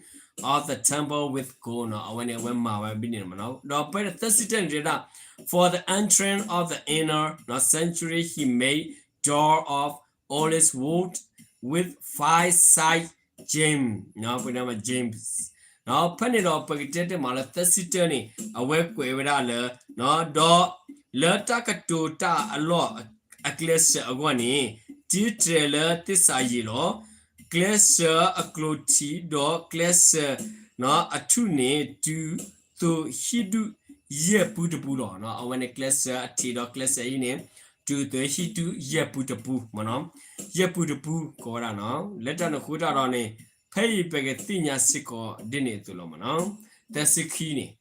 of the temple with gold နီၤ, အဝဲန့ၣ် အဝဲမၤဝဲဘၣ်န့ၣ်မးနီၤ, ဒီးဖဲသၢဆံတၢန့ၣ်တဲဒၣ်, for the entrance of the inner sanctuary he made door of olive wood with five side gem, ပကတဲမး gems ဖဲန့ၣ်ဒီးပကတဲတမးလၢသၢဆံတၢန့ၣ် အဝဲကွဲးဝဲဒၣ်လၢ, ဒီးလၢတၢ်ကတိၤတၢ်အလီၢ်အကျဲစၢၤအဂီၢ်န့ၣ် တံတြဲၤလၢသ့ၣ်စၤယံာ်လီၤ. ကျဲစၢၤအကျိၤထံးဒီးကျဲစၢၤအထူၣ်န့ၣ် တုၤသိးဟံၣ်ဒူၣ်ယဲၢ်ပူတပူလီၤ. အဝဲန့ၣ်ကျဲစၢၤအထံးဒီးကျဲစၢၤအံၤန့ၣ် တုၤသိးဟံၣ်ဒူၣ်ယဲၢ်ပူတပူ, ယဲၢ်ပူတပူကိးဝဲဒၣ်နီၤ, လၢတၢ်န့ၣ်အဃိတၢ်ဒီးန့ၣ် ဖဲအံၤပကသ့ၣ်ညါစ့ၢ်ကီးဒ်န့ၣ်အသိးလီၤမးနီၤ, သၢဆံခံန့ၣ်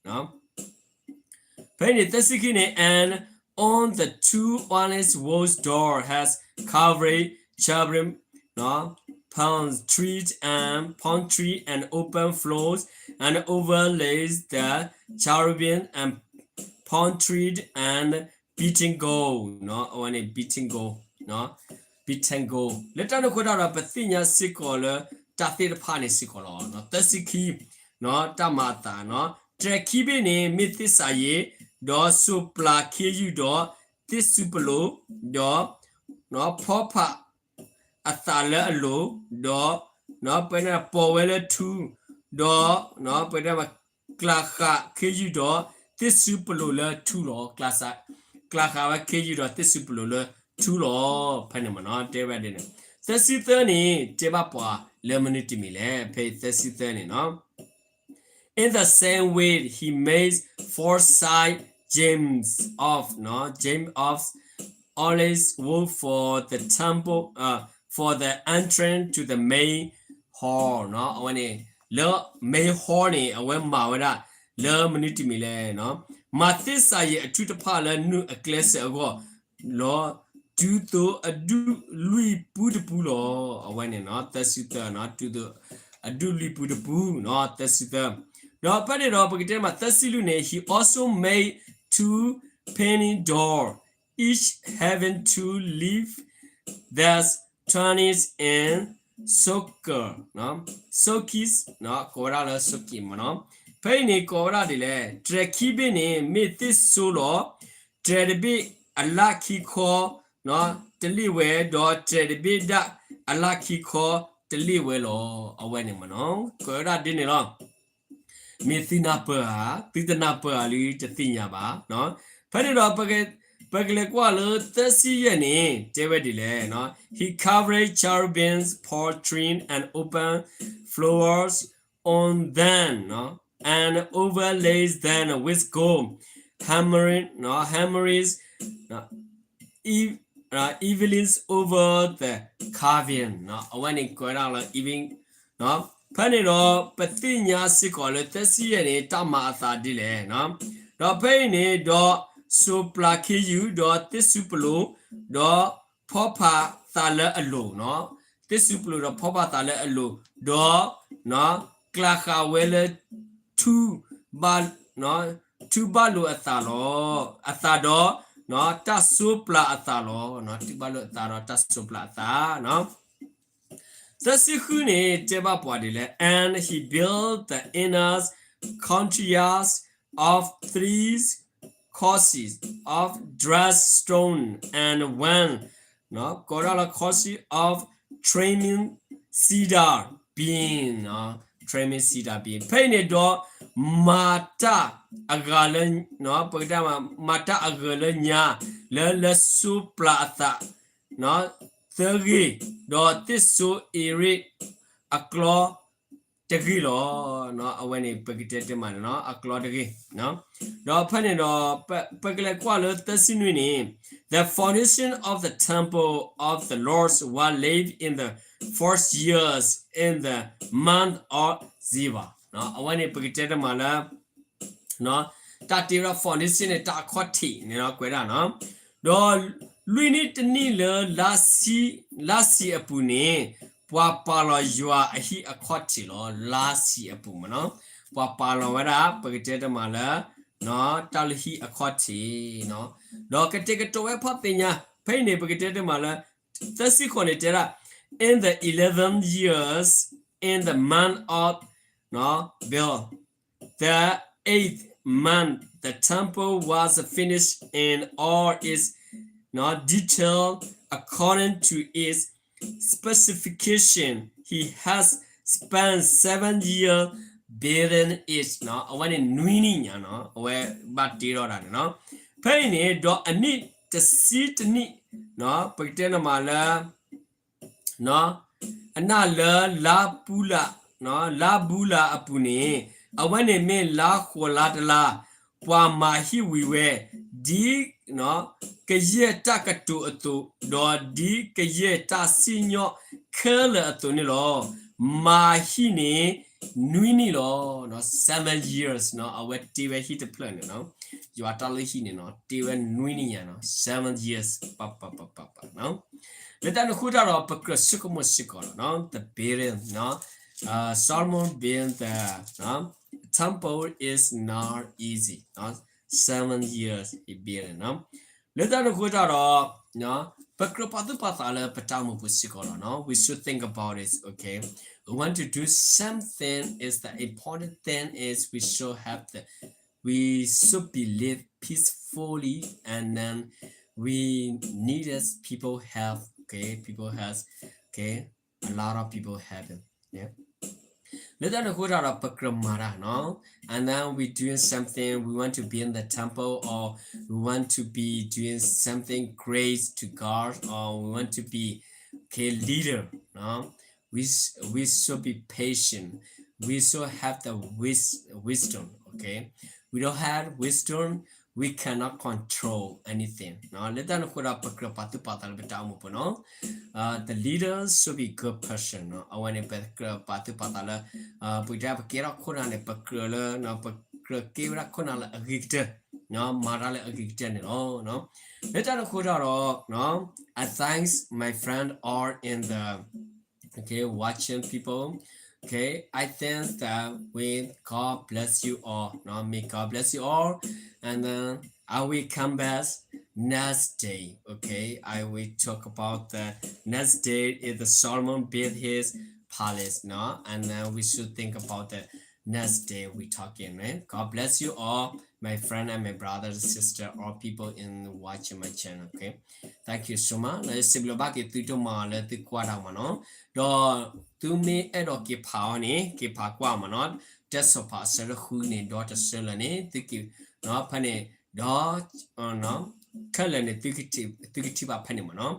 ဖဲအံၤန့ၣ် သၢဆံခံန့ၣ် and on the two honest walls door has covered cherubim, palm trees and palm tree and open floors and overlays the cherubim and palm tree and beaten gold, အဝဲန့ၣ် beaten gold, beaten gold လၢတၢ်န့ၣ်အဃိတၢ်ဒီး ပသ့ၣ်ညါစ့ၢ်ကီးလၢ တၢ်သ့ၣ်တဖၣ်န့ၣ်စ့ၢ်ကီးလီၤ. သၢဆံခံ, တၢ်မၤအသးနီၤ, တြဲၤခံဘ့ၣ်န့ၣ် မ့ၢ်သ့ၣ်စၤယံာ်, ဒီးစိးပျၤခ့ယုၢ်ဒီးသ့ၣ်စူပလိာ်, ဒီး ဖီဖးအသးလၢအလိၤ, ဒီး ပဝဲဒၣ်ပိာ်ဝဲလၢထူ, ဒီး ပဝဲဒၣ် ကျၤဃာ်ခ့ယုၢ်ဒီး သ့ၣ်စူပလိာ်လၢထူလီၤ. ကျၤဃာ်ဝဲခ့ယုၢ်ဒီးသ့ၣ်စူပလိာ်လၢထူလီၤ. ဖဲန့ၣ်မးနီၤ တဲဝဲဒ်န့ၣ်, သၢဆံသၢန့ၣ် တဲဘၣ်ပှၤလၢမနုၤတမံၤလဲၣ်. ဖဲအံၤသၢဆံသၢန့ၣ်နီၤ In the same way, he made four side gems of, no, gem of olive wood for the temple, uh, for the entrance to the main hall, နီၤ. အဝဲန့ၣ် လၢ main hall န့ၣ် အဝဲမၤဝဲဒၣ် လၢမနုၤတမံၤလဲၣ်နီၤ. မၤသ့ၣ်စၤယံးအထူၣ်တဖၣ်လၢနုၢ်အကျဲစၢၤအဂီၢ်လီၤ. တုၤသိးအဒူၣ်လွံၢ်ပူတပူလီၤ. အဝဲန့ၣ်နီၤ သၢဆံသၢနီၤ တုၤသိးအဒူၣ်လွံၢ်ပူတပူနီၤ သၢဆံသၢ. ဒီးဖဲန့ၣ်ဒီး ပကတဲမး သၢဆံလွံၢ်န့ၣ် he also made two painted doors, each having two leaves that turns in circles, circles ကိးဝဲဒၣ်လၢ circle မ့ၢ်နီၤ. ဖဲအံၤန့ၣ် ကိးဝဲဒၣ်ဒ်လဲၣ်, တြဲၤခံဘ့ၣ်န့ၣ် မ့ၢ်သ့ၣ်စိလီၤ. တြဲၤတဘ့ၣ်အလၣ်ခံခီ တလ့ၣ်ဝဲ, ဒီးတြဲၤတဘ့ၣ်ဒၣ်အလၣ်ခံခီတလ့ၣ်ဝဲလီၤ. အဝဲန့ၣ်မ့ၢ်နီၤ ကိးဝဲဒၣ်ဒ်န့ၣ်လီၤ. မ့ၢ်သုနၢ်ပၢၢ်ဧါ, သုတနၢ်ပၢၢ်ဧါလံ တသ့ၣ်ညါဘၣ်. ဖဲန့ၣ်ဒီး ပကလဲၤကွၢ်လၢသၢဆံယဲၢ်န့ၣ် တဲဝဲဒ်လဲၣ်, he covered cherubim, porch trim, and open floors on them, and overlaid them with gold, hammered, hammered evenings over the carving. အဝဲန့ၣ်ကွဲးဒၣ်လၢ evening ဖဲန့ၣ်ဒီး ပသ့ၣ်ညါစ့ၢ်ကီးလၢသၢဆံယဲၢ်န့ၣ် တၢ်မၤအသးဒ်လဲၣ်. ဒီးဖဲအံၤန့ၣ်ဒီး စိးပျၤခ့ယုၢ်, ဒီးသ့ၣ်စူပလိာ်, ဒီးဖီဖးသးလၢအလိၤ, သ့ၣ်စူပလိာ်ဒီးဖီဖးသးလၢအလိၤ, ဒီး ကျၤဃာ်ဝဲလၢထူဘၣ်, ထူဘၣ်လိာ်အသးလီၤ, အသးဒီး တၢ်စိးပျၤအသးလီၤ, ထူဘၣ်လိာ်အသးဒီးတၢ်စိးပျၤအသး. သၢဆံဃုန့ၣ် တဲဘၣ်ပှၤဒ်လဲၣ်, and he built the inner courtyards of three courses of dressed stone and one, ကိးဒၣ်လၢ course of trimmed cedar beam, trimmed cedar beam. ဖဲအံၤန့ၣ်ဒီး မၤတၢ်အဂၤလၢ ပကတဲမၤ မၤတၢ်အဂၤလၢညါ လၢလၢစိးပျၤအသး သၢဂ့ၢ်, ဒီးသ့ၣ်စိအ့ရ့ၣ်အကျီတဂ့ၢ်လီၤ. အဝဲန့ၣ်ပကတဲတမးန့ၣ် အကျီတဂ့ၢ်. ဒီးဖဲန့ၣ်ဒီး ပကလဲၤကွၢ်လၢသၢဆံနွံန့ၣ်, the foundation of the temple of the Lord was laid in the first years in the month of Ziv. အဝဲန့ၣ်ပကတဲတမးလၢ တၢ်တ့ဝဲဒၣ် foundation န့ၣ် တၢ်အခီၣ်ထံးန့ၣ်လီၤ ကွဲးဒၣ်နီၤ. ဒီးလွံၢ်နံၣ်တနံၣ်လၢ လါဆံအပူၤန့ၣ် ပှၤပာ်လီၤယွၤအဟံၣ်အခီၣ်ထံးလီၤ. လါဆံအပူၤမးနီၤ ပှၤပာ်လီၤဝဲဒၣ် ပကတဲတမးလၢ တၢ်လုၢ်ဟံၣ်အခီၣ်ထံးနီၤ. ဒီးကတဲာ်ကတီၤဝဲဖီၣ်သ့ၣ်ညါ ဖဲအံၤန့ၣ် ပကတဲတမးလၢ သၢဆံဃိးန့ၣ်တဲဒၣ်, in the eleventh years, in the month of Bul, the eighth month, the temple was finished in all its detail according to its specification. He has spent seven years building it. အဝဲန့ၣ်နွံနံၣ်ညါနီၤ အဝဲဘၣ်တ့ထီၣ်တၢ်န့ၣ်နီၤ. ဖဲအံၤန့ၣ် ဒီးအနံၣ်တဆံတနံၣ် ပကတဲန့ၣ်မးလၢ အနၢ်လၢ လါပူလး လါပူလးအပူၤန့ၣ် အဝဲန့ၣ်မ့ၢ်လါဃိးလါတလါ ပှၤမၤဟံၣ်ဝံၤဝဲ ဒ်ကယဲၢ်တၢ်ကတိၤအသိး ဒီးဒ်ကယဲၢ်တၢ်စံၣ်ညီၣ်ခဲလၢာ်အသိးန့ၣ်လီၤ. မၤဟံၣ်န့ၣ် နွံနံၣ်လီၤ. Seven years နီၤ အဝဲတ့ဝဲဟံၣ်တဖျၢၣ်န့ၣ်နီၤ ယွၤတၢ်လုၢ်ဟံၣ်န့ၣ်နီၤ တ့ဝဲနွံနံၣ်ညါနီၤ seven years ပပပပပနီၤ. လၢတၢ်န့ၣ်အဃိတၢ်ဒီး ပကြၢးဆိကမိၣ်စ့ၢ်ကီးလီၤနီၤ the building နီၤ Solomon built the temple is not easy နီၤ seven years he built it နီၤ. လၢတၢ်န့ၣ်အဃိတၢ်ဒီး ပကြၢးပာ်သူၣ်ပာ်သးလၢပတၢ်အိၣ်မူပူၤစ့ၢ်ကီးလီၤနီၤ we should think about this, okay? We want to do something, is the important thing is we should have the, we should be live peacefully, and then we needed people help, okay? People has, okay? A lot of people have it, yeah. လၢတၢ်န့ၣ်အဃိတၢ်ဒီး ပကြၢးမၤတၢ်နီၤ and then we doing something, we want to be in the temple, or we want to be doing something great to God, or we want to be, okay, leader, no? We, we should be patient. We should have the wis-, wisdom, okay? We don't have wisdom, we cannot control anything နီၤ. လၢတၢ်န့ၣ်အဃိဒီး ပကြၢးပာ်သူၣ်ပာ်သးလၢပတၢ်အိၣ်မူပူၤနီၤ. The leader should be good person နီၤ. အဝဲန့ၣ် ပကြၢးပာ်သူၣ်ပာ်သးလၢ ပကတဲပကဲထီၣ်ခိၣ်နၢ်န့ၣ် ပကြၢးလၢ ပကြၢးကဲဝဲဒၣ်ခိၣ်နၢ်လၢအဂ့ၤကတၢၢ် မၤတၢ်လၢအဂ့ၤကတၢၢ်န့ၣ်လီၤ. လၢတၢ်န့ၣ်အဃိတၢ်ဒီး I thanks my friend all in the, okay, watching people. Okay, I think that we, God bless you all. No, may God bless you all. And then I will come back next day. Okay, I will talk about the next day is the Solomon built his palace. No, and then we should think about the next day we talking, right? God bless you all, my friend and my brother, sister, all people in watching my channel, okay? Thank you so much. လၢစံးဘျုးဘၣ်က့ၤသုဒိၣ်မးလၢသုကွၢ်တၢ်မးနီၤ. ဒီးသုမ့ၢ်အဲၣ်ဒိးက့ၤဖးအီၤန့ၣ် က့ၤဖးကွၢ်မးနီၤ. တၢ်စီၤဖးအဆၢဒိၣ်ဃုန့ၣ် ဒီတဆၢလၢာ်န့ၣ် သုက့ၤဖးန့ၣ် ဒီး ခဲလၢာ်န့ၣ် သုကထံၣ်ဘၣ်ဖဲန့ၣ်မးနီၤ.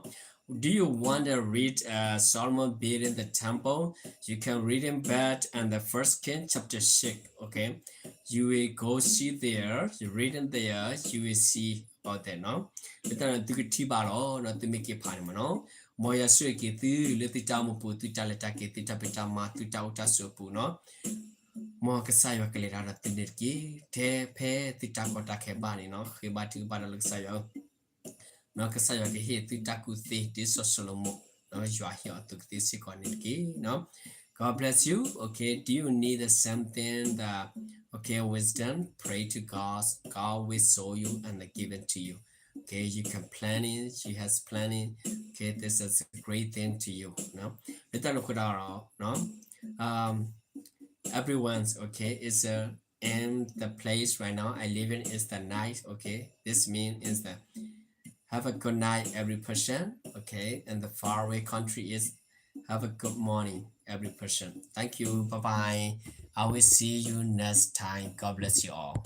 Do you want to read, uh, Solomon building the temple? You can read in bed and the First King chapter six, okay? You will go see there, you read in there, you will see about that, no? လၢတၢ်န့ၣ် သုကထံၣ်ဘၣ်လီၤ ဒီးသုမ့ၢ်က့ၤဖးန့ၣ်မးနီၤ. မ်ယွၤဆိၣ်ဂ့ၤက့ၤသုလၢသုတၢ်အိၣ်မူပူၤ သုတၢ်လဲၤတၢ်က့ၤ သုတၢ်ဖံးတၢ်မၤ သုတၢ်အိၣ်တၢ်ဆိးအပူၤနီၤ. မ်ကစၢ်ယွၤကလဲၤတၢ်ဒီးသုန့ၣ်တက့ၢ်. ထဲဖဲသုတၢ်ကီတၢ်ခဲဘၣ်န့ၣ်နီၤ ဃ့ဘါထုကဖၣ်ဒီးလၢကစၢ်ယွၤဧၢ ကစၢ်ယွၤကဟ့ၣ်သုတၢ်ကူၣ်သ့ ဒ်စီၤၡလိၤမိၣ် ယွၤဟ့ၣ်အီၤသုကသ့စ့ၢ်ကီးန့ၣ်တက့ၢ်နီၤ. God bless you. Okay, do you need something that Okay, wisdom, pray to God. God will show you and give it to you. Okay, you can plan it, you has planning. Okay, this is a great thing to you. No? လၢတၢ်န့ၣ်အဃိဒီး no? Um, everyone's okay. It's a and the place right now I live in is the night. Okay, this mean is the have a good night, every person. Okay, and the faraway country is have a good morning, every person. Thank you. Bye bye. I will see you next time. God bless you all.